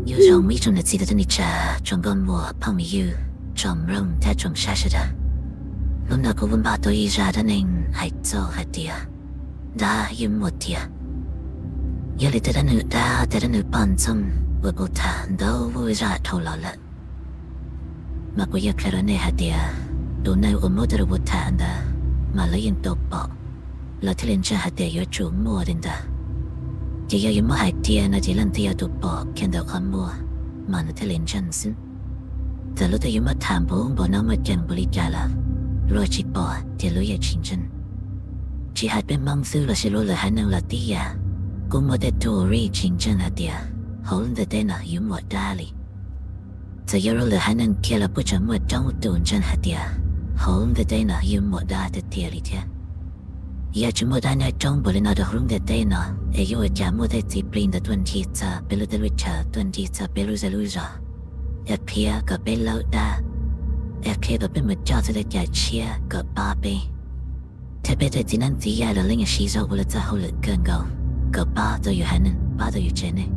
Nyob zoo ib tsoom niam txiv kwv tij neej tsa, tsoom nkauj muam phooj ywg, tsoom mloog thiab tsoom saib sawv daws. Hnub no kuv yuav npaj tau ib zaj dab neeg hais txog hais tias dab yeej muaj tiag. Yog li tej dab neeg dab, tej dab neeg poj ntxoog uas kuv tham ntau zaj dhau los lawm, mas kuv yuav qhia rau nej hais tias tus neeg uas muab tej lus tham ntawd mas lawv yeej tau pom, lawv thiaj li ntseeg hais tias yuav tsum muaj li ntawd. Ces yog yuav muab hais tiag no ces leej twg yog tus pom, qhia ntawm qhov muag, mas nws thiaj li ntseeg xwb. Txawm luag tej yuav muab tham npaum npaum no muaj ceem npaum li cas los luag tsis pom ces luag yeej tsis ntseeg. Tsis hais peb Hmoob xwb los sis luag lwm haiv neeg los tib yam, kuj muaj tej tug ris tsis ntseeg hais tias hauv lub ntiaj teb no yuav muaj dab li. Txawm yog luag lwm haiv neeg kiag los kuj tseem muaj coob tus ntseeg hais tias hauv lub ntiaj teb no yuav muaj dab tiag tiag li thiab. Yog tsis muaj dab nyob coob npaum li no rau hauv lub ntiaj teb no, es yuav ua cas muaj tej txiv plig ntawd tuaj ncig txog peb lub teb lub chaws, tuaj ncig txog peb lub zej lub zos, es qhia kom peb lawb dab, es qhia kom peb mus coj txoj kev cai tshiab kom pab peb, thiab peb tej txiv neeb txiv yaig los lawv yeej siv zog ua lawv txoj hauj lwm kawg nkaus, kom pab tau yus haiv neeg, pab tau yus tsev neeg.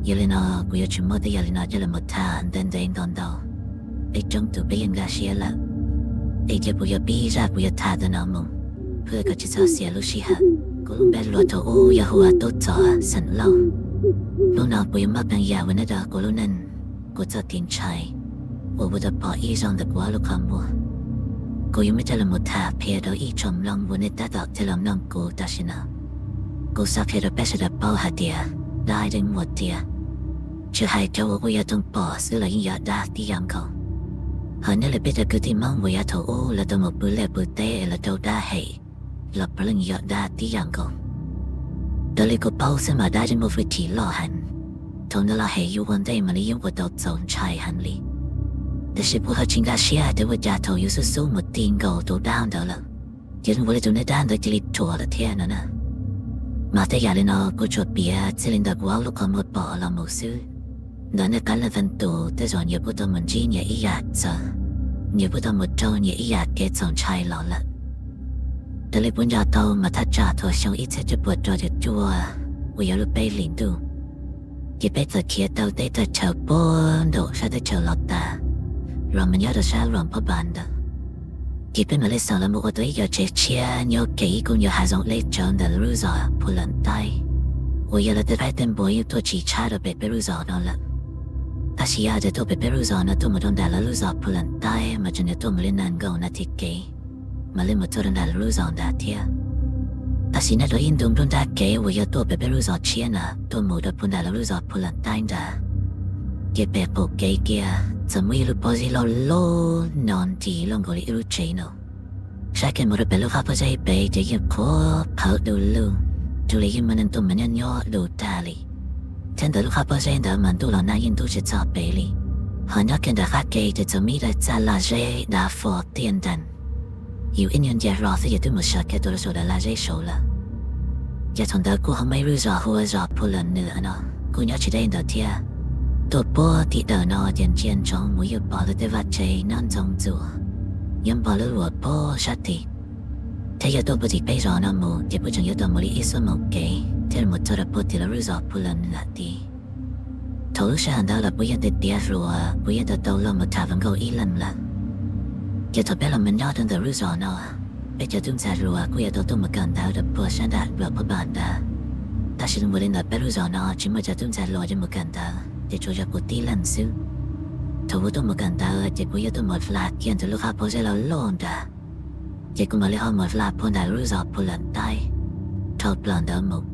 Yog li no, kuv yuav tsum muab tej yam li no coj los mus tham ntev ntev ntau ntau, es coob tus peb yeej nkag siab lawm. Es cia kuv yuav pib zaj kuv yuav tham ntawm no mus, hu kom tsis txhob xiam lub sij hawm. Kuv lub npe luag thaum ub yog hu ua Tub Txos xeem Lauj. Hnub no kuv yuav muab peev yam uas nyob rau kuv lub neej, kuv txoj kev ntshai uas kuv tau pom ib zaug ntawm kuv ob lub qhov muag, kuv yuav muab coj los mus tham qhia rau ib tsoom mloog uas nej tab tom tig los mloog kuv tam sim no. Kuv xav qhia rau peb sawv daws paub hais tias dab yeej muaj tiag, tsis hais cov uas kuj yog toog pom xwb los yeej yog dab tib yam nkaus. Hos nyob li peb cov kwv tij Hmoob uas yav thaum ub lawv tau mus pw liaj pw teb es lawv raug dab hem los puav leej yog dab tib yam nkaus. Raws li kuv paub xwb mas dab yeej muaj hwj chim loj heev. Thaum nws los hem yus ua ntej mam li yeej ua tau txaus ntshai heev li. Tiam sis kuv ho tsis nkag siab hais tias ua cas thaum yus xub xub mus ti nkaus tus dab ntawd lawm, ces zoo ua li tus neeg dab ntawd cia li ruam lawm thiab no na. Mas tej yam li no kuv tsuas piav txij li ntawm kuv ob lub qhov muag pom los mus xwb. Ntawm nej qab leej feem tus tej zaum nyias kuj tau mus ntsib nyias ib yam txawv, nyias kuj tau mus raug nyias ib yam kev txaus ntshai los lawm. Raws li kuv nco tau mas thaj tsam thaum xyoo ib txhiab cuaj puas rau caum cuaj uas yog lub peb hlis ntuj, ces peb txawm khiav tau teb tawg chaw puag nraum sab teb chaws los tas, los mus nyob rau sab Luam Phab Npas ntawd. Ces peb mam li xaus los mus ua tau ib co tsev tshiab nyob kev ib koog yog hav zoov deb tsawv ntawm lub zos Phu Leem Taib, uas yog lawv tej faib tej npua yeej tuaj tsis tshab rau pem peb lub zos no lawm. Tab sis yog hais tias tuaj pem peb lub zos no tuaj mus rau nram lawv lub zos Phu Leem Taib mas tseem yuav tuaj mus li nees nkaum nas this kev, mam li mus txog rau nram lawv lub zos ntawd thiab. Tab sis nyob rau ib ntu nruab nrab kev uas yog tuaj pem peb lub zos tshiab na tuaj mus rau puag nram lawv lub zos Phu Leem Taib ntawd, ces pem qaum kev kiag txawm muaj ib lub pob zeb loj loj no nti loj nkaus li ib lub tsev no. Saib kiag mus rau pem lub qab pob zeb pem ces yeej qhuav phawv du lug, zoo li yeej muaj neeg tuaj mus nyob nyob du tag li. Thiab ntawm lub qab pob zeb ntawd mas ntuj los nag yeej ntub tsis txog pem li. Ho nyob kiag ntawm qab kev ces txawm muaj ib daim txaj laj zeb dav fo tiaj ntees, yus ib nyuag ncia hlo xwb ces twb mus sawv kiag tuaj rau saum daim laj zeb saud lawm. Ces thaum ntawd kuj ho muaj ib lub zos hu ua zos Phu Leem Nws no, kuj nyob tsis deb ntawd thiab. Tuaj puag tim dawm no ces ntsia ntsoov mus yeej pom lawv tej vaj tsev nyob ntxoov ntxuas, nyob npog lub luam puag sab tid. Thiab yog tuaj puag tim peb zos no mus ces kuj tseem yuav tau mus li ib xuab moos kev thiaj li mus txog rau puag tim lawv lub zos Phu Leem Nws tid. Thaum lub sij hawm ntawd los kuv yeej tiav tiav hluas, kuv yeej tau tau los mus tham hluas nkauj ib leeg lawm. Ces thaum peb los mus nyob rau ntawm lub zos no, peb cov tub ntxhais hluas kuj yuav tau tuaj mus kawm ntawv rau puag sab nram Luam Phab Npas ntawd. Tab sis zoo li ntawd peb lub zos no tsis muaj cov tub ntxhais hluas yuav mus kawm ntawv, ces tsuas yog kuv tib leeg xwb. Thaum kuv tuaj mus kawm ntawv ces kuv yuav tuaj mus hla kiag ntawm lub qab pob zeb loj loj ntawd, ces kuv mam li ho mus hla puag nram lub zos Phu Leem Taib dhau plaws ntawd mus,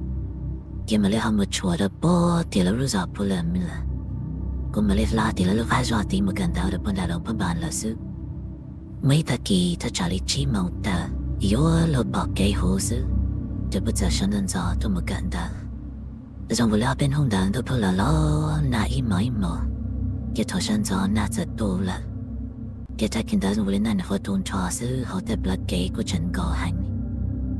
ces mam li ho mus tshuam rau puag tim lawv lub zos Phu Leem Nws. Kuv mam li hla tim lawv lub qab zos tid mus kawm ntawv rau puag nram Luam Phab Npas lawm xwb. Muaj ib tag kis thaj tsam li tsib moos tawm, yuav luag pom kev huv xwb, ces kuv txawm sawv ntxov ntxov tuaj mus kawm ntawv. Zoo li ob peb hnub ntawd ntuj pheej los los nag ib hmos ib hmos, ces thaum sawv ntxov nag txawm tu lawm. Ces tag kis ntawd zoo li nag nws qhuav tu nrho xwb, hauv tej plawv kev kuj tseem nkos heev.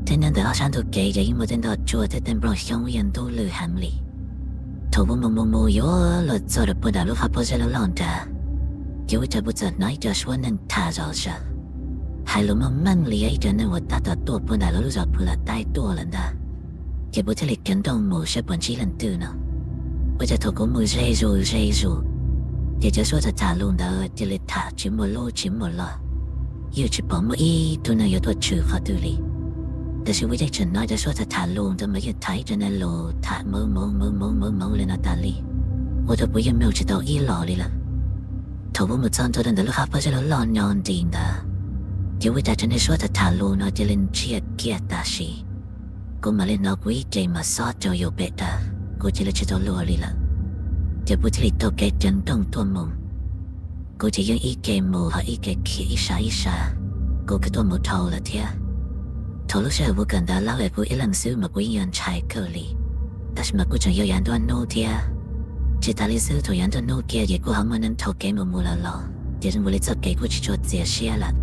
Thiab nyob ntawm ob sab ntug kev ces yeej muaj tej ntoj tsuag thiab tej nplooj xyoob yeej ntub lwj heev li. Thaum kuv mus mus mus yuav luag txog rau puag nram lub qab pob zeb loj loj nrad, ces ua cas kuv txawm hnov ib co suab neeg tham zom zaws, hais lus meej meej li yog ib co neeg uas tab tom tuaj puag nram lawv lub zos Phu Leem Taib tuaj lawm ntag. Ces kuv thiaj li khiav nrooj mus saib puas ntsib leej twg no. Ua cas thaum kuv mus ze zus ze zus, ces cov suab tham tham lus ntawd cia li tham tsis muaj lub tsis muaj lo, yeej tsis pom muaj ib tug neeg yuav tuaj tshwm qhov twg li. Tab sis kuv yeej tseem hnov cov suab tham tham lus ntawd mas yeej tham ib co neeg lus tham mawv mawv mawv mawv mawv mawv li no tas li, ua rau kuv yeej mloog tsis tau ib los li lawm. Thaum kuv mus txog ntua rau ntawm lub qab pob zeb loj loj nyob nti ntawd, ces ua cas cov neeg suab tham tham lus no cia li ntsiag kiag tam sim. Kuv mam li hnov kuv ib ce mas xob rau yus pem tawm, kuv cia li tsis tau luag li lawm. Ces kuv thiaj li taug kev ceev nrooj tuaj mus. Kuv ces yeej ib ke mus ho ib ke khiav ib sab ib sab, kuv kuj tuaj mus dhau lawm thiab. Thaum lub sij hawm kuv kawm ntawv laub es kuv ib leeg xwb mas kuv yeej yuav ntshai kawg li, tab sis mas kuj tseem yog yav nruab hnub thiab. Tsis tas li xwb, thaum yav nruab hnub kiag ces kuj ho muaj neeg taug kev mus mus los los, ces zoo nkaus li txoj kev kuj tsis tshua txias siab lawm.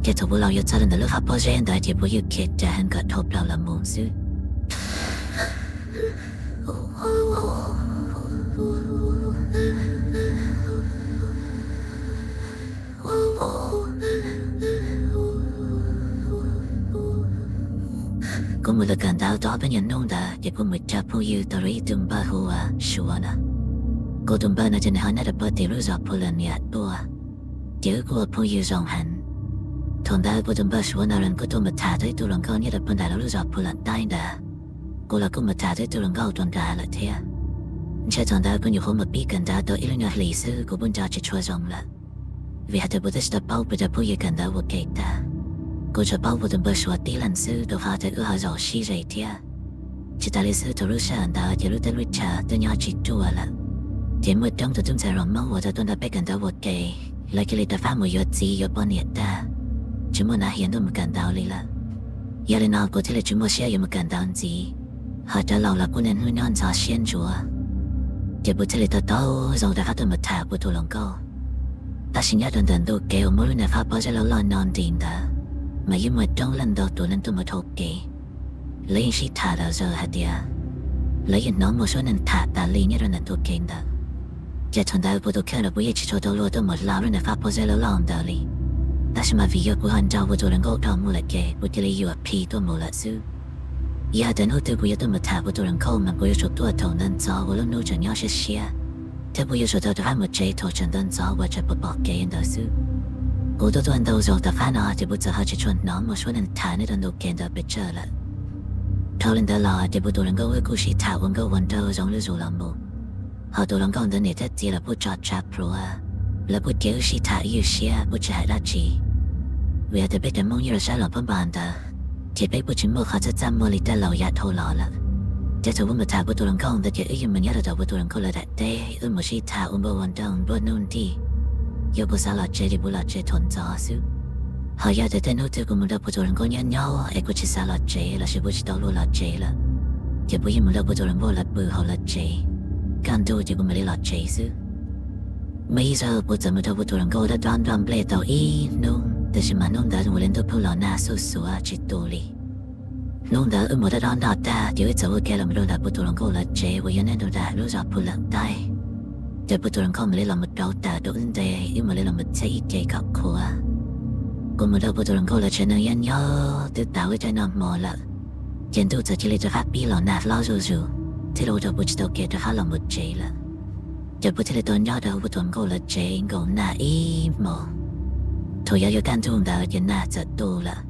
Ces thaum kuv los yuav txog rau ntawm lub qab pob zeb ntawd ces kuv yeej khiav ras heev kom dhau plaws los mus xwb. Kuv mus lawm kawm ntawv tau ob peb nyuag hnub ntawd ces kuv mus cog phooj ywg tau rau ib tug npawg hu ua Suav no. Kuv tus npawg no ces nws ho nyob rau pem tim lub zos Phu Lawm Niam tuaj, ces wb kuj ua phooj ywg zoo heev. Thaum ntawd kuv tus npawg Suav no los kuj tuaj mus tham tau ib tug hluas nkauj nyob rau pem nram lawv lub zos Phu Lawm Taib ntawd. Kuv los kuj mus tham tau ib tug hluas nkauj rau nrad lawm thiab. Ntshe thaum ntawd kuv nyuam qhuav mus pib kawm ntawv tau ib lub nyuag hlis xwb kuv kuj nco tsis tshua zoo lawm, vim hais tias kuv twb tsis tau paub kuv cov phooj ywg kawm ntawv ua ke tag. Kuv tsuas paub kuv tus npawg Suav tib leeg xwb rau qhov tias wb ho zaum sib ze thiab. Tsis tas li xwb, thaum lub sij hawm ntawd ces lub teb lub chaw twb nyob tsis ruaj lawm, ces muaj coob tus tub ntxhais Hmoob uas tau tuaj nrog peb kawm ntawv ua ke, lawv cia li rov qab mus yuav txiv yuav poj niam tag, tsis muaj hnav hiav ntuj mus kawm ntawv li lawm. Yog li no kuv thiaj li tsis muaj siab yuav mus kawm ntawv ntxiv, ho cov laus los kuj niaj hnub nyob ntxhov siab ntsuav. Ces kuv thiaj li tau tau zoo rov qab tuaj mus tham kuv tus hluas nkauj. Tab sis nyob rau ntawm ntu kev uas muaj lub niag fab pob zeb loj loj no nti ntawd, mas yeej muaj coob leej ntau tus neeg tuaj mus dhau kev. Lawv yeej sib tham lom zem hais tias lawv yeej hnov muaj suab neeg tham tas li nyob rau ntawm ntu kev ntawd. Ces thaum ntawd kuv tus kheej los kuv yeej tsis tshua tau luag tuaj mus hla lub niag fab pob zeb loj loj ntawd li. Tab sis mas vim yog kuv ho nrog kuv tus hluas nkauj dhau mus lawm ces kuv cia li yuam phis tuaj mus lawm xwb. Yog hais tias hnub twg kuv yuav tuaj mus tham kuv tus hluas nkauj mas kuv yuav tsum tuaj thaum ntawd ntxov uas lub hnub tseem nyob siab siab, thiab kuv yuav tsum tau rov qab mus tsev thaum tseem ntawd ntxov uas tseem pom pom kev ntawd xwb. Kuv tuaj tuaj ntau zaus tom qab no ces kuv txawm ho tsis tshua hnov muaj suab neeg tham nyob rau ntu kev ntawd pes tsawg lawm. Dhau li ntawd los ces kuv tus hluas nkauj wb kuj sib tham ua nkauj ua nraug zoo zuj zus los mus. Ho tus hluas nkauj ntawd niam thiab txiv los kuj tso tsav plhuav, lawv kuj cia wb sib tham ywj siab kuj tsis hais dab tsi. Vim hais tias peb cov Hmoob nyob rau sab Luas Phab Npas ntawd, ces peb kuj tsis muaj qhov txaj txaj muag li tej laus yav dhau los lawm. Ces thaum kuv mus tham kuv tus hluas nkauj ntawd ces wb yeej mus nyob rau tom kuv tus hluas nkauj lawv daim teb, wb mus sib tham ua nkauj ua nraug nruab hnub nrig. Yog kuv xav los tsev ces kuv los tsev thaum ntxov xwb. Ho yog tias tej hnub twg kuv mus nrog kuv tus hluas nkauj nyob nyob es kuv tsis xav los tsev los sis kuv tsis tau luag los tsev lawm, ces kuv yeej mus nrog kuv tus hluas nkauj lawv pw hauv lawv tsev, kaj ntug ces kuv mam li los tsev xwb. Muaj ib zaug kuv txawm mus nrog kuv tus hluas nkauj dab dob nroj nplej tau ib hnub, tiam sis mas hnub ntawd zoo li ntuj pheej los nag xuj xuav tsis tu li. Hnub ntawd wb mus dab dob nroj tag ces wb txawm ua ke los mus rau ntawm kuv tus hluas nkauj lawv tsev uas yog nyob rau nram lub zos Phu Lawm Taib. Ces kuv tus hluas nkauj mam li los mus rauv taws rau wb nte, wb mam li los mus txheb ib ce kom qhuav. Kuv mus nrog kuv tus hluas nkauj lawv tsev neeg nyob nyob twb tas wb caij noj hmo lawm, ces ntuj txawm cia li rov qab pib los nag hlob zuj zus, thiaj li ua rau kuv tsis tau kev rov qab los mus tsev lawm. Ces kuv thiaj li tau nyob rau kuv tus hluas nkauj lawv tsev nkaum nag ib hmos. Thaum yav yuav kaj ntug ntawd ces nag txawm tu lawm.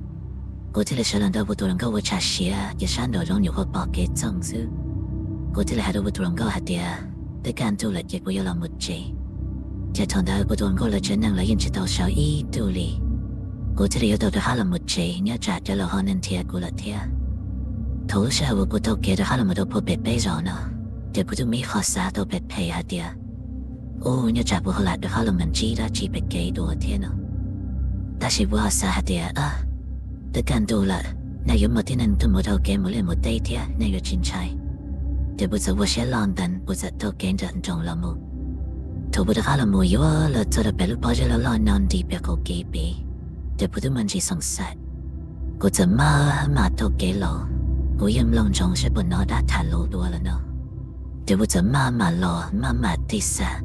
Kuv thiaj li sawv los nrog kuv tus hluas nkauj ua tsham siav ces sab nraum zoov nyuam qhuav pom kev txoog xwb. Kuv thiaj li hais rau kuv tus hluas nkauj hais tias twb kaj ntug lawm ces kuv yuav los mus tsev. Ces thaum ntawd kuv tus hluas nkauj lawv tsev neeg lawv yeej tsis tau sawv ib tug li. Kuv thiaj li yuav tau rov qab los mus tsev nyob tsam cov laus ho nrhiav kuv lawm thiab. Thaum lub sij hawm uas kuv taug kev rov qab los mus rau puag pem peb zos no, ces kuv twb muaj ib qho xav tau phem phem hais tias, ub, nyob tsam kuv ho lam rov qab los mus ntsib dab tsi pem kev dua thiab no. Tab sis kuv ho xav hais tias, twb kaj ntug lawm, nej yuav muaj tib neeg tuaj mus dhau kev mus liaj mus teb thiab nej yuav tsis ntshai. Ces kuv txawm ua siab loj ntees, kuv txawm taug kev nram nroos los mus. Thaum kuv rov qab los mus yuav los txog rau pem lub pob zeb loj loj no nrig pem qaum kev pem, ces kuv twb muaj ntsis xoom xaim. Kuv txawm maj mam taug kev los, kuv yeej mloog ntsoov saib puas hnov dab tham lus dua lawm no. Ces kuv txawm maj mam los maj mam tig xam,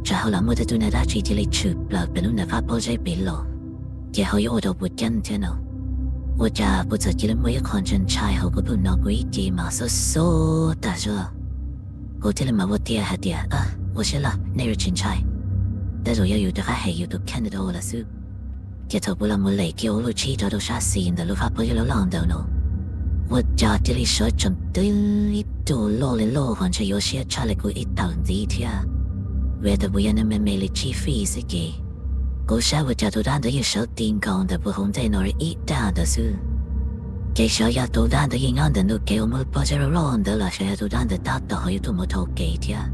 tsam ho los muaj tej tug neeg dab tsi cia li tshwm plaws pem lub niag fab pob zeb pem los, ces ho yuav ua rau kuv ceeb thiab no. Ua cas kuv txawm cia li muaj ib qho ntshai ntshai hauv kuv pheej hnov kuv ib ce mas xub xub tag zog. Kuv thiaj li mam ua tiag hais tias, ua siab loj, nej yuav tsis ntshai. Tej zaum yog yus rov qab hem yus tus Canada lawm xwb. Ces thaum kuv los mus lem kiag ua lub tshib rau rau sab xis ntawm lub fab pob zeb loj loj ntawd no, ua cas cia li sawv tsees tib tug loj li loj hos ntshe yuav siab tshaj li kuv ib tawm ntxiv thiab. Vim tias kuv yog neeg me me li tsib fij xwb ces kuv saib ua cas tus dab ntawd yeej sawv ti nkaus ntawm kuv hauv ntej no ib dag ntawd xwb. Ces xyov yog tus dab ntawd yeej nyob ntawm ntug kev uas muaj lub pob zeb loj loj ntawd los xyov yog tus dab ntawd tab tom ho yuav tuaj mus dhau kev thiab.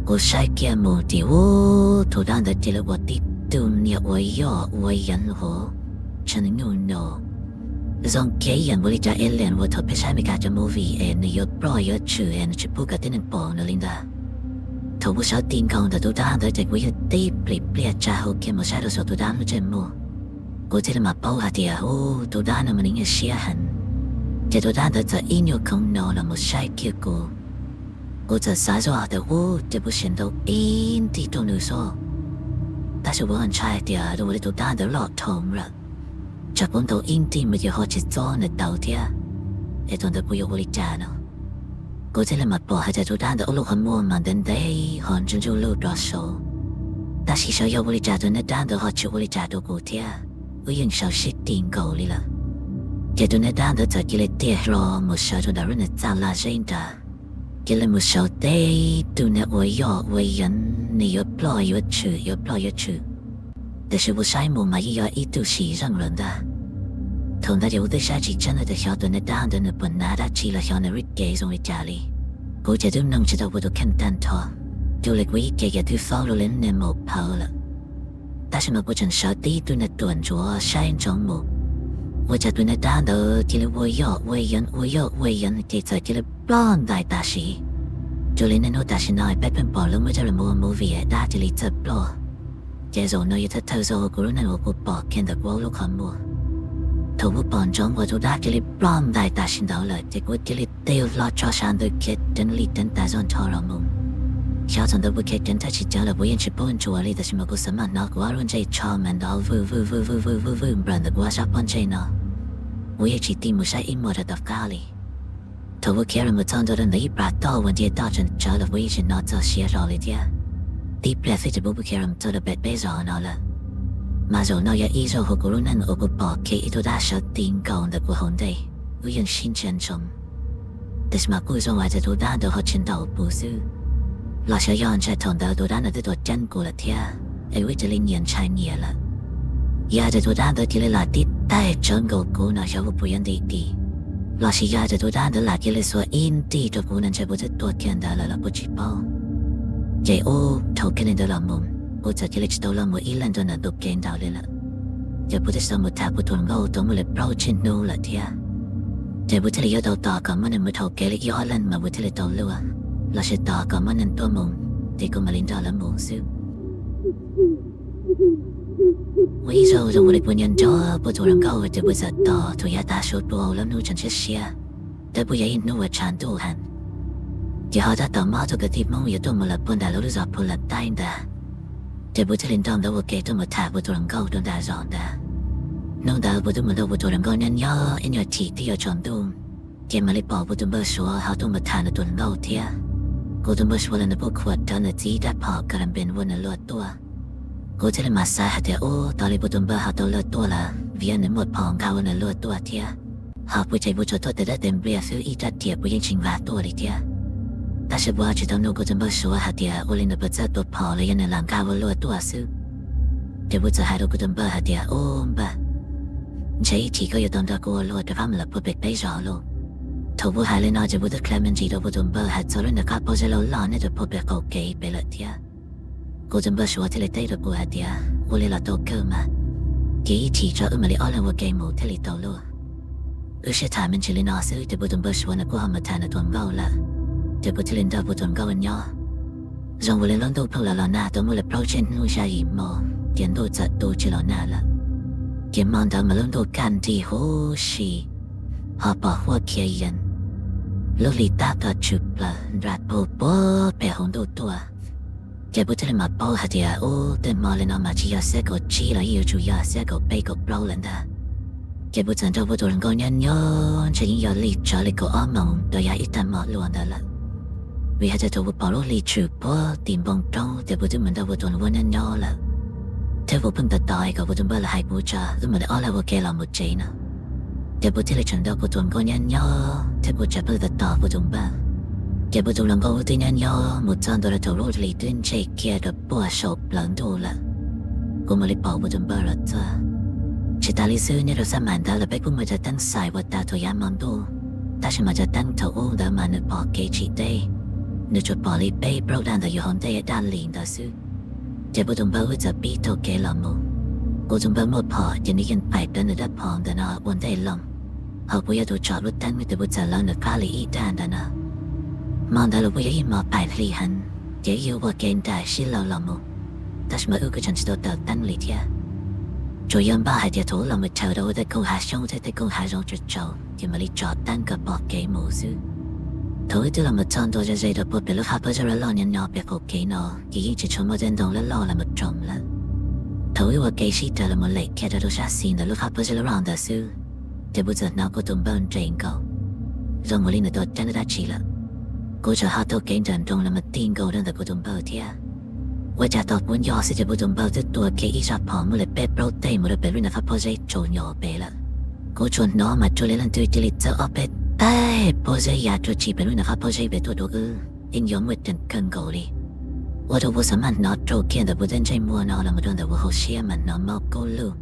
Kuv saib kiag mus tim ub, tus dab ntawd cia li ua tib tug niag ua yoj ua yeev hauv tshee nyuj no. Zoo kiag ib yam nkaus li cov alien uas thaum peb saib Meskas cov movie es nws yuav ploj yuav tshwm es nws tsis pub kom tib neeg pom nws li ntawd. Thaum kuv sawv ti nkaus ntawm tus dab ntawd ces kuv yeej tib plim pliaj tsa hau kiag mus saib rau saum tus dab lub ntsej muag. Kuv thiaj li mam paub hais tias, ub, tus dab no mas nws nyuaj siab heev. Ces tus dab ntawd txawm ib nyuag khoov no los mus saib kiag kuv. Kuv txawm xav zoj tias, ub, ces kuv sim ntaus ib nti rau nws xwb. Tab sis kuv ntshai tias zoo li tus dab ntawd loj dhau lawm, tsam kuv ntaus ib nti mus ces ho tsis txob nws taus thiab, es thaum ntawd kuv yuav ua li cas no? Kuv thiaj li mam pom hais tias tus dab ntawd ua lub qhov muag mas ntev ntev ho ntsuj ntsuj lug rov saud. Tab sis xyov yog ua li cas tus niag dab ntawd ho tsis ua li cas rau kuv thiab, wb yeej sawv sib ti nkaus li lawm. Ces tus niag dab ntawd txawm cia li tiag hlo mus sawv rau ntawm lub niag txaj laj zeb nrad, cia li mus sawv tib tug niag ua yoj ua yeev, nws yuav ploj yuav tshwm yuav ploj yuav tshwm. Tiam sis kuv saib mus mas yeej yog ib tug sim zeej lawm ntag. Thaum ntawd ces kuv twb saib tsis tseeb tias xyov tus niag dab ntawd nws puas hnav dab tsi los xyov nws lub cev zoo li cas li. Kuv ces twb mloog tsis tau kuv tus kheej tag nrho, cuag li kuv ib ce ces twb faub rau li niag maum phawv lawm. Tab sis mas kuv tseem sawv tib tug niag ruam ntsuav saib ntsoov mus, ua cas tus niag dab ntawd cia li ua yoj ua yeev ua yoj ua yeev ces txawm cia li ploj ntais tam sim. Cuag li niaj hnub tam sim no peb pheej pom lawv muab coj los mus ua movie dab cia li txawj ploj. Ces zaum no yog thawj thawj zaug kuv lub neej uas kuv pom kiag ntawm kuv lub qhov muag. Thaum kuv pom ntsoov uas tus dab cia li ploj ntais tam sim ntawd lawm ces kuv cia li tig hlo tso sab ntawd khiav ceev li ceev tas zog nrho los mus. Xyov thaum ntawd kuv khiav ceev tag tsis ceev los kuv yeej tsis paub ntsuas li, tab sis mas kuv xav mas hnov kuv ob lub ntsej tsho mas ntov vwj vwj vwj vwj vwj vwj vwj nplawm ntawm kuv ob sab pob ntseg no. Kuv yeej tsis tig mus saib ib muag rau tom qab li. Thaum kuv khiav los mus txog ntua rau ntawm ib plag toj uas nce toj tseem tsawv los kuv yeej tsis hnov txog siav hlo li thiab. Tib pliag xwb ces kuv khiav los txog rau pem peb zos no lawm. Mas zaum no yog ib zaug hauv kuv lub neej uas kuv pom kiag ib tug dab sawv ti nkaus ntawm kuv hauv ntej, wb yeej sib ntsia ntsoov. Tiam sis mas kuj zoo hais tias tus dab ntawd ho tsis ntaus kuv xwb, los xyov yog ntshe thaum ntawd tus dab ntawd twb tuaj ceeb kuv lawm thiab es wb cia li nyias ntshai nyias lawm. Yog hais tias tus dab ntawd cia li lam tib taig tsawv nkaus kuv no xyov kuv puas yuav nti dim, los sis yog hais tias tus dab ntawd lam cia li xuas ib nti rau kuv no ntshe kuv twb tuag kiag ntawd lawm los kuj tsis paub. Ces ub, dhau kiag li ntawd los mus, kuv txawm cia li tsis tau los mus ib leeg rau ntawm ntug kev ntawd li lawm. Ces kuv twb tsis tau mus tham kuv tus hluas nkauj tau muaj li plaub tsib hnub lawm thiab. Ces kuv thiaj li yuav tau tos kom muaj neeg mus dhau kev li ib ob leeg mas kuv thiaj li tau luaj, los sis tos kom muaj neeg tuaj mus, ces kuv mam li nrog lawv mus xwb. Muaj ib zaug zoo li kuv nyob nrog kuv tus hluas nkauj ces kuv txawm tos thaum yav tav su rau lawv hnub tseem siab siab, twb kuj yog ib hnub uas tshav ntuj heev. Ces ho tab tom mob txoj kwv tij Hmoob yuav tuaj mus lawm puag nram lawv lub zos Phu Lam Taib ntag. Ces kuv thiaj li nrog nkawd ua ke tuaj mus tham kuv tus hluas nkauj rau nram zos ntag. Hnub ntawd kuv twb mus nrog kuv tus hluas nkauj nyob nyob ib nyuag chim twb yuav tsaus ntuj, ces mam li pom kuv tus npawg Suav ho tuaj mus tham nws tus hluas nkauj thiab. Kuv tus npawg Suav los nws kuj khuam rawv nws txiv rab phom Kalaben ua nws luag tuaj. Kuv thiaj li mam xav hais tias ub, tos li kuv tus npawg ho tau luag tuaj lawm vim yog nws muaj phom nkag ua nws luag tuaj thiab. Ho kuv ces kuv tsuas tuaj tes dawb tes npliag xwb, ib rab riam kuv yeej tsis nkag tuaj li thiab. Tab sis kuv ho tsis tau nug kuv tus npawg Suav hais tias ua li nws puas txawj tua phom los yog nws lam nkag ua luag tuaj xwb. Ces kuv txawm hais rau kuv tus npawg hais tias, ub npawg, ntshe ib chim koj yuav tau nrog kuv ua luag rov qab mus lawm puag pem peb zos lauj. Thaum kuv hais li no ces kuv twb qhia me ntsis rau kuv tus npawg hais txog lub niag qab pob zeb loj loj nyob rau puag pem qaum kev pem lawm thiab. Kuv tus npawg Suav thiaj li teb rau kuv hais tias, ua li los tau kawg mas, ces ib chim tso wb mam li ob leeg ua ke mus thiaj li tau lauj. Wb sib tham me ntsis li no xwb ces kuv tus npawg Suav nws kuj ho mus tham nws tus hluas nkauj lawm. Ces kuv thiaj li nrog kuv tus hluas nkauj nyob. Zoo ua li lub ntuj pheej los los nag tau muaj li plaub tsib hnub xya yim hmo, ces ntuj txawm tu tsis los nag lawm. Ces hmo ntawd mas lub ntuj kaj nrig huv si, ho pom huab khiav yees, lub hli tab tom tshwm plaws nram puag puag pem hauv ntuj tuaj. Ces kuv thiaj li mam paub hais tias ub, tej hmo li no mas tsis yog xiab kaum tsib los yeej yuav tsum yog xiab kaum peb kaum plaub lawm ntag. Ces kuv txawm nrog kuv tus hluas nkauj nyob nyob ntshe yeej yog li tsawv li kaum ob moos rau yav ib tag hmo luaj ntawd lawm. Vim hais tias thaum kuv pom lub hli tshwm puag tim npoo roob ces kuv twb mus nrog kuv tus hluas nyob nyob lawm, thiab kuv pheej tos tos kom kuv tus npawg los hais kuv tso wb mam li ob leeg ua ke los mus tsev no. Ces kuv thiaj li tseem nrog kuv tus hluas nkauj nyob nyob thiab kuv tseem pheej tos tos kuv tus npawg. Ces kuv tus hluas nkauj wb twb nyob nyob mus txog ntua rau thaum lub hli twb ntseg kiag rau puag saum plawv ntuj lawm, kuv mam li pom kuv tus npawg los txog. Tsis tas li xwb, nyob rau xab mam ntawd los peb kuj muaj cov teeb xais uas tas thaum yav hmo ntuj, tab sis mas cov teeb thaum ub ntawd mas nws pom kev tsis deb, nws tsuas pom li peb plaub daj ntawd yuav hauv ntej daj lis ntawd xwb. Ces kuv tus npawg wb txawm pib taug kev los mus. Kuv tus npawg muaj phom ces nws yeej pais rawv nws dab phom ntawm no ua ntej los, ho kuv yog tus tsom lub teeb ces kuv txawm lawv nws qab li ib daj ntawm no. Hmo ntawd los kuj yog ib hmo pais hli heev, ces wb yuav ua ke nraim sib law los mus, tab sis mas wb kuj tseem tsis tau taws teeb li thiab. Tsuas yog npaj hais tias thaum wb los mus chaws rau ua tej koog hav xyoob thiab tej koog hav zoov tsaus tsaus ces mam li tsom teeb kom pom kev mus xwb. Thaum wb twb los mus txog ntua ze ze rau puag pem lub qab pob zeb loj loj nyob nyob pem qaum kev no, ces yeej tsis tshua muaj tej ntoo loj loj los mus tsoo lawm. Thaum wb ua ke sib raws los mus lem kiag rau rau sab xis ntawm lub qab pob zeb loj loj ntawd xwb, ces kuv txawm hnov kuv tus npawg nres nkaus, zoo ua li nws tau teeb dab tsi lawm. Kuv txawm ho taug kev nrawm nroos los mus ti nkaus rau ntawm kuv tus npawg thiab. Ua cas tos kuv nco xwb ces kuv tus npawg twb tua kiag ib zaj phom muaj li peb plaub teg mus rau pem lub niag qab pob zeb tsaus nyo pem lawm. Kuv tsuas hnov mas tsuas li leej twg cia li txawb ob peb teg pob zeb ya rau tsis pem lub niag qab pob zeb pem tuaj rau wb, yeej yog muaj ceem kawg nkaus li. Ua rau kuv xav maj hnov rau kiag ntawm kuv tej ntsej muag no los mus rau ntawm kuv hauv siab mas hnov mob kub lug.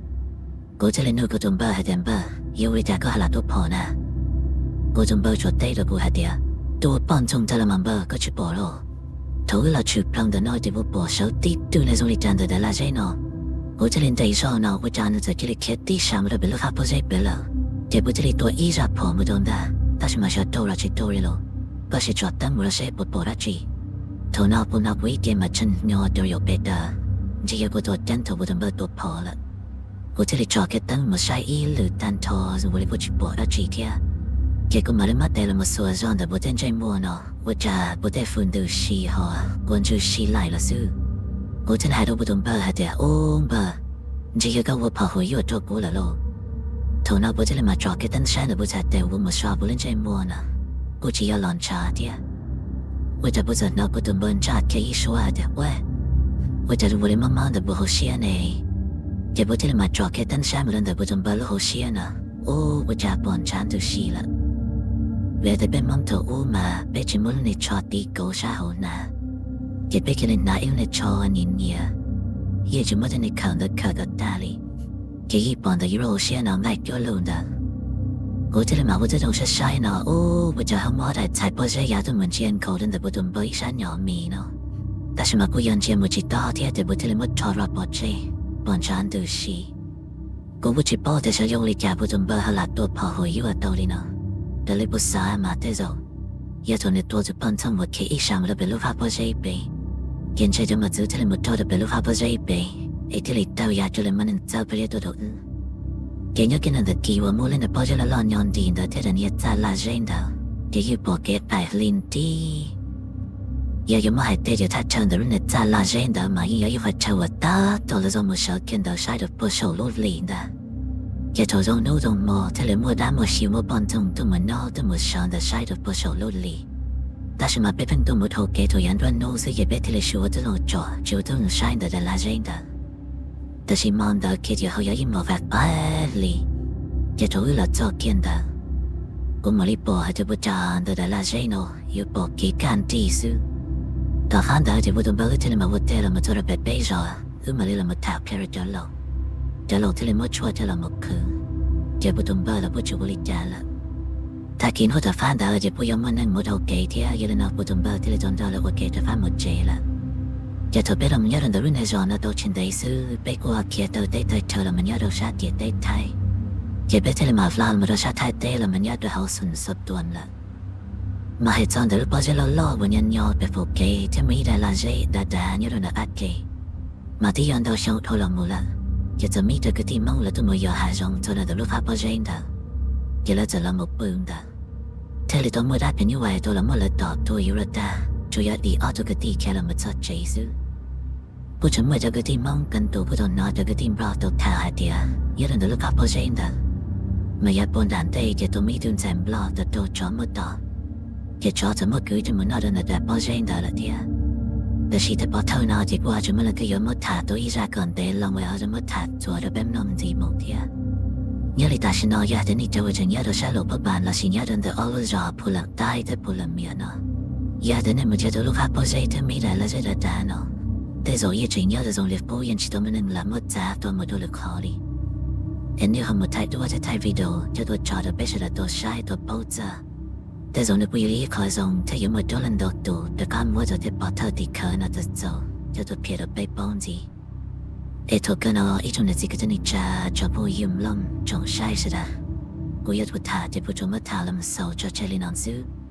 Kuv thiaj li nug kuv tus npawg hais tias, Npawg, yog ua li cas koj ho lam tua phom na? Kuv tus npawg tsuas teb rau kuv hais tias, Tua poj ntxoog tag los mas npawg, koj tsis pom los? Thaum wb los tshwm plaws ntawm no ces kuv pom sawv tib tug neeg zoo li cas ntawm daim laj zeb no. Kuv thiaj li nres zog no ua cas nws txawm cia li khiav tib sab mus rau pem lub qab pob zeb pem lawm. Ces kuv thiaj li tua ib zaj phom mus rau ntag, tab sis mas xyov raug los tsis raug li los. Koj sim tsom teeb mus rau seb puas pom dab tsi. Thaum no kuv hnov kuv ib ce mas tshee hnyo rau yaum pem tas, ntshe yog kuv tus ceeb thaum kuv tus npawg tua phom lawm. Kuv thiaj li tsom kiag teeb mus saib ib lwm tag nrho, zoo ua li kuj tsis pom dab tsi thiab. Ces kuv mam li muab tes los mus xuas zog ntawm kuv tej ntsej muag no, ua cas kuv tej fwm ntws si ho kua ntswg si laim los xwb. Kuv thiaj li hais rau kuv tus npawg hais tias, Ub npawg, ntshe yog koj ua phom hum yuam rau kuv lawm lauj. Thaum no kuv thiaj li mam tsom kiag teeb saib ntawm kuv txhais tes uas mus so kuv lub ntsej muag no, kuj tsis yog los ntshav thiab. Ua cas kuv txawm hnov kuv tus npawg ntsaj kiag ib suab hais tias, Ua, ua cas zoo ua li mob mob ntawm kuv hauv siab ne? Ces kuv thiaj li mam tsom kiag teeb saib mus rau ntawm kuv tus npawg lub hauv siab no, ub, ua cas pom ntshav ntws si lawm. Vim tias peb Hmoob thaum ub mas peb tsis muaj lub niag tsho tiv kauv sab hauv hnav, ces peb cia li hnav ib lub niag tsho nyias nyias, yeej tsis muaj tej niag khawm ntawd khawm kom tag li. Ces yeej pom ntawm yus lub hauv siab no nqaij cuab lug ntawd. Kuv thiaj li mam ua tib zoo saib saib no, ub, ua cas ho muaj ob daim txhais pob zeb ya tuaj mus ntsia nkaus rau ntawm kuv tus npawg ib sab nyom mis no. Tab sis mas kuj yog ntsia mus tsis tau thiab ces kuv thiaj li muab rho rau pov tseg, pom ntshav ntws si. Kuv kuj tsis paub tias xyov yog ua li cas kuv tus npawg ho lam tua phom hum yuam tau li no. Raws li kuv xav mas tej zaum yog thaum nws tua tus poj ntxoog uas khiav ib sab mus rau pem lub qab pob zeb pem, ces ntshe cov mos txwv thiaj li mus raug rau pem lub qab pob zeb pem, es thiaj li raug ya cuag li muaj neeg txawb pob zeb tuaj rau wb. Ces nyob kiag ntawm ntawm kis uas muaj lub niag pob zeb loj loj nyob nti ntawd thiab daim niag txaj laj zeb ntawd, ces yeej pom kev qaim hli nti. Yog yuav muab hais tias thaj chaw ntawm lub niag txaj laj zeb ntawd mas yeej yog ib qhov chaw uas tab tom lawv zoo mus sawv kiag ntawd saib rau puag saum lub hli ntawd. Ces thaum zoo hnub zoo hmo thiaj li muaj dab muaj si muaj poj ntxoog tuaj mus nyob tuaj mus sawv ntawd saib rau puag saum lub hli. Tab sis mas peb pheej tuaj mus dhau kev thaum yav nruab hnub xwb ces peb thiaj li tsis ua tib zoo tsom tsis ua tib zoo saib ntawm daim laj zeb ntawd. Tab sis hmo ntawd kiag ces ho yog ib hmos qaim qaim hli. Ces thaum wb los txog kiag ntawd, kuv mam li pom hais tias ua cas ntawm daim laj zeb no yuav pom kev kaj nrig xwb. Tom qab ntawd ces kuv tus npawg wb thiaj li mam ua teg los mus txog rau pem peb zos, wb mam li los mus tham qhia rau cov laus. Cov laus thiaj li muab tshuaj coj los mus qhwv, ces kuv tus npawg los kuj tsis ua li cas lawm. Tag kis hnub tom qab ntawd ces kuj yog muaj neeg mus dhau kev thiab, yog li no kuv tus npawg thiaj li tau nrog lawv ua ke rov qab mus tsev lawm. Ces thaum peb los mus nyob rau ntawm lub niag zos no tau tsis ntev xwb, peb kuj ho khiav taug teb taug chaw los mus nyob rau sab ciam teb Thaib. Ces peb thiaj li mam hla los mus rau sab Thaib teb los mus nyob rau hauv Xos Tuam lawm. Mas hais txog ntawm lub pob zeb loj loj uas nyob nyob pem qaum kev thiab muaj ib daim laj zeb dav dav nyob rau ntawm qab kev, mas twb yog ntau xyoo dhau los mus lawm. Ces txawm muaj ib co kwv tij Hmoob lawv tuaj mus yos hav zoov txog rau ntawm lub qab pob zeb ntawd, ces lawv txawm los mus pw ntawd. Thiaj li tau muaj dab phim nyuj vais tau los muab lawv tom tuag yuav luag tag, tsuas yog dim ob tug kwv tij khiav los mus txog tsev xwb. Kuj tseem muaj cov kwv tij Hmoob kee tus kuj tau hnov cov kwv tij Nplog tau tham hais tias nyob rau ntawm lub qab pob zeb ntawd, mas yav puag nram ntej ces tau muaj ib tug ntxhais Nplog tau raug tsov muab tom. Ces tsov txawm muab kwv coj mus noj rau ntawm daim pob zeb ntawd lawm thiab. Tab sis tej pov thawj no ces kuj ho tsis muaj leej twg yuav muab tham tau ib zaj kom ntev loo uas ho yuav muab tham txuas rau peb mloog ntxiv mus thiab. Nyob li tam sim no yog hais tias nej cov uas tseem nyob rau sab Luam Phab Npas lossis nyob rau ntawm ob lub zos Phu Lam Taib thiab Phu Lam Miam no, yog hais tias nej mus txog rau lub qab pob zeb thiab mib daim laj zeb dav dav no, tej zaum yeej tseem nyob rau zoo li qub, yeej tsis tau muaj neeg lam muab txav tuaj mus dua lwm qhov li. Es nej ho mus thaij duab thiab thaij video coj tuaj tso rau peb sawv daws tau saib tau paub txog. Tej zaum nws kuj yog li ib qho zoo thiab yuav muaj duab leej ntau tus rov qab muab cov tej pov thawj tim khawv no txaus txaus coj tuaj qhia rau peb paub ntxiv. Es thaum kawg no ib tsoom niam txiv kwv tij neej tsa, tsoom phooj ywg mloog tsoom saib sawv daws, kuv yuav tus tham ces kuv tsuas muab tham los mus xaus tso tseg li no xwb.